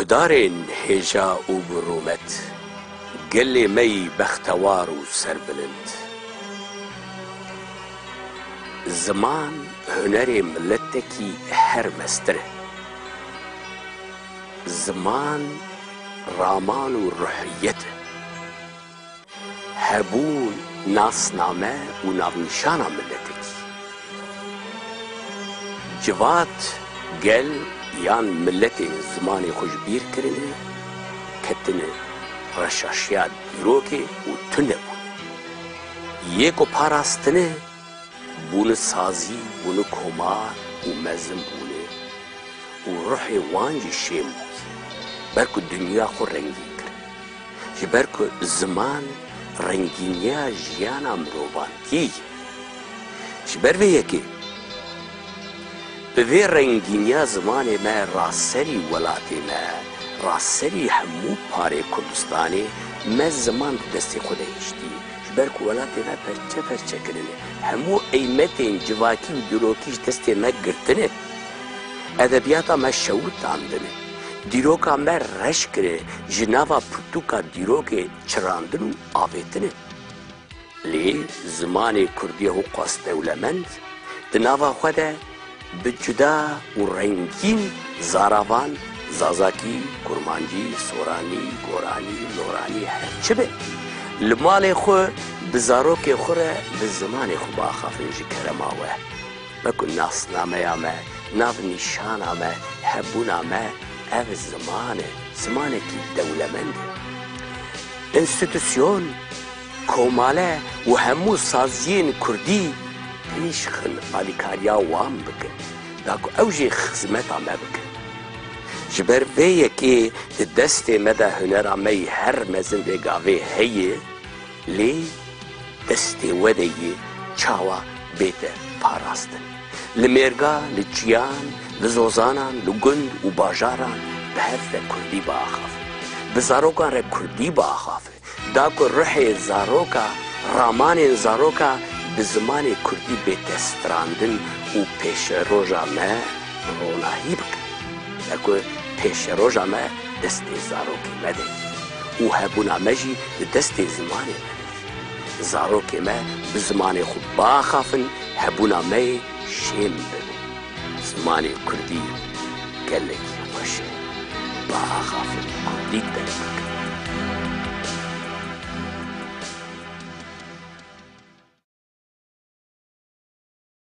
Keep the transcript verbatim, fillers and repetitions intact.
Guhdarên hêja û bi rûmet, gelê me yî bextewar û serbilind. Ziman hunerê miletekî her mestir e. Ziman raman û ruhiyet e. Hebûn nasname û navnîşana miletekî. Civat, gel yan miletên zimanê xwe ji bîr kirine, ketine reşaşiya dîrokê û tune bûne. Yê ku parastine, bûne sazî, bûne komar û mezin bûne û ruhê wan jî şên bûye. Ber ku dinya xwe rengîn kir. Ji ber ku ziman rengîniya jiyana mirovantiyê ye. Ji ber vê yekê, bi vê rengîniya zimanê me raserî welatê me, raserî hemû parê Kurdistanê me ziman di destê xwe de hiştiye. Ji ber ku welatê me perçe perçe kirine, hemû eymetên civakî û dîrokî ji destê me girtine. Edebiyata me şewitandine. Dîroka me reş kirine, ji nava pirtûka dîrokê çirandin û avêtine. Lê zimanê kurdî hewqas dewlemend, di nava xwe de bi cuda û rengîn zaravan, zazakî, kurmancî, soranî, goranî, loranî, her çi be, li malê xwe bi zarokê xwe re bi zimanê xwe biaxafin ji kerema we. Wekî nasnameya me, navnîşana me, hebûna me, ev ziman e, zimanekî dewlemend e. Înstîtusyon, komale û hemû saziyên kurdî pêş xin alîkariya wan bikin, da ku ew jî xizmeta me bikin. Ji ber vê yekê di destê me de hunera me yî her mezin vê gavê heye, lê destê we de yê çawa bête parastin. Li mêrga, li çiyan, li zozanan, li gund û bajaran bi hev ve kurdî biaxafe. Bi zarokan re kurdî biaxafe. Da ku ruhê zaroka, ramanên zaroka bi zimanê kurdî bête strandin û pêşeroja me ronahî bikin. Da ku pêşeroja me destê zarokê me de ye û hebûna me jî di destê zimanê me de ye. Zarokê me bi zimanê xwe biaxafin, hebûna me yê şên bibe. Zimanê kurdî gelekî xweş e. Biaxafin, kurdî derbikin.